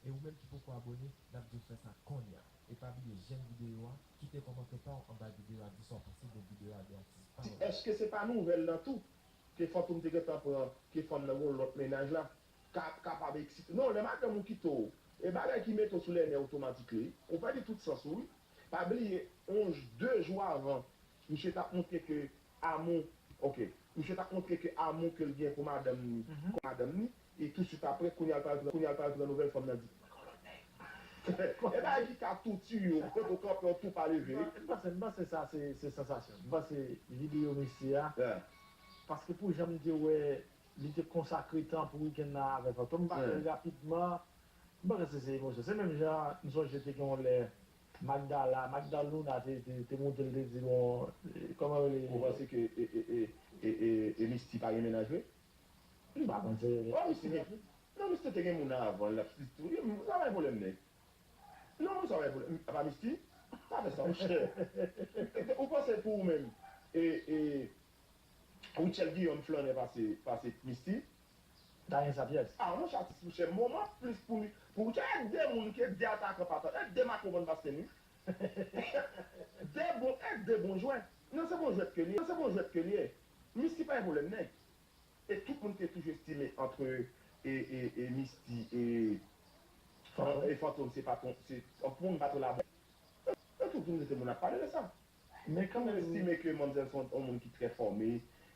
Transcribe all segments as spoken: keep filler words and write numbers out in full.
E ou menm ki poko abòne, n ap di w fè sa kounye a. E pa bliye jèm videyo a, kite kòmantè pa w anba videyo a, di sa w panse de videyo a de atis pa w. Èske se pa nouvèl lan tou ke Fantom te gentan pran, ke fanm nan gen yon lòt mennaj la? Ka, kapab eksite. Non, lè madanm ou kite w, e bagay ki mete w sou lènè otomatik li. Ou pèdi tout sans ou wi. Pa bliye, yon j, de jou avan, misye t ap montre ke amou, ok, misye t ap montre ke amou ke l gen pou madanm ni, pou madanm ni, e tousuit apre, kounye a l pral pran, kounye a l pral pran nouvèl fanm nan di, mwen gen yon lòt nèg. E bagay ki ka tou tiye w, kote w kanpe w tou pa leve wi. M panse, m panse sa se, se sansasyon. M panse videyo mesye a, paske pou jan m te wè li te konsakre tan pou wikenn nan avè Fantom, m pa kwè rapidman, m pa kwè se, se emosyon. Se menm jan m sonje te gen yon lè Magdala, Magdaluna te, te, te monte, l te di, bon, e, kòman rele? Ou panse ke e, e, e, e, e, e Misty pa gen mennaj vre? M pa panse. Oh, Misty gen. Non, Misty te gen moun avan l, l ap tou. Sa pa gen pwoblèm nèg. Non, sa pa gen pwoblèm. Apa Misty? Pa fè sa, monchè. Ou panse pou ou menm, e, e, Rutshelle Guillaume flannè pase, pase Misty? Ta gen sa pyès. Ah, monchè, atis, monchè, moman plis pou mi, pou Rutshelle, e de moun ke de atakan pa ta, e de makomann pase nou. De bon, e de bon jwè. Non, se bon jwèt ke li ye, se bon jwèt ke li ye. Misty pa gen pwoblèm nèg. E tout moun te toujou estime antre e, e, e Misty e, e Fantom se pa ton, se, pou moun pa ton labou. E tout moun te moun ap pale de sa. Men kanmenm. Moun estime ke manmzèl se yon moun ki trè fòme,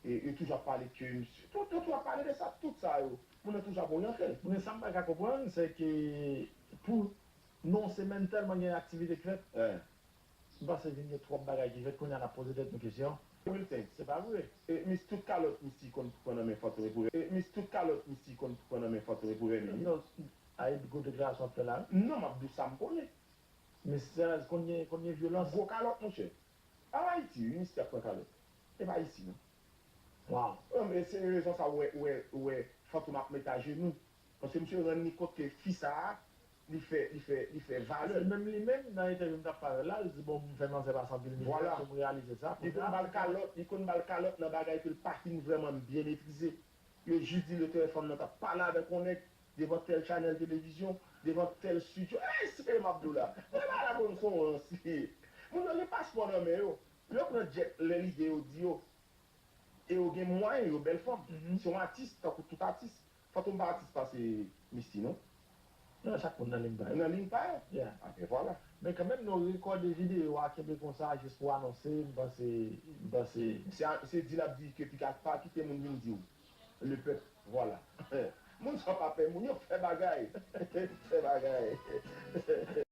e yo toujou ap pale ke misye, tout, yo toujou ap pale de sa, tout sa yo. Moun nan toujou ap oryante l. Men sa m pa ka konprann, se ke pou nan yon semèn tèlman gen aktivite k fèt, m panse vin gen twòp bagay ki fèt, kounye a n ap poze tèt nou kesyon. Real thing. Se pa vre. E Miss tout kalòt Misty konn pran nan men Fantom e pou renmen. E Miss tout kalòt Misty konn pran nan men Fantom e pou renmen li. Non, a e gwo deklarasyon w ap fè la wi. Non, m ap di w sa m konnen. Miss Thérèse konn gen, konn gen vyolans. Gwo kalòt monchè. A Ayiti wi Misty ap pran kalòt. E pa isi non. Waw. E se rezon sa w wè, w wè, w wè Fantom ap met ajenou. Paske misye rann li kont ke fi sa a, li fè, li fè, li fè valè l. Menm li menm, nan entèvyou m t ap parèt la, l di bon, m fè manzè pase anpil mizè, pou m reyalize sa. Li konn ba l kalòt, li konn ba l kalòt nan bagay ke l pa fin vrèman byen metrize. Yo jis di l yo te wè fanm nan t ap pale avèk yon nèg devan tèl chanèl televizyon, devan tèl estidyo. Ey, se m ap di w la. Mwen pa la konn se yon rans li ye. Moun yo gen paspò nan men yo. Yo pran djèt lè lide yo di yo. E yo gen mwayen, yo bèl fanm. Se yon atis, tankou tout atis. Fantom pa atis pase Misty non. Non, chak moun nan liy pa yo. Nan liy pa yo? Yeah. Anben vwala. Men kanmenm nou rekòde videyo a, kenbe konsa jis pou anonse, m panse, m panse. Se a, se di l ap di ke piga pa kite moun vin di w. Le pèp, vwala. Moun sa pa pè moun, yo fè bagay. Fè bagay.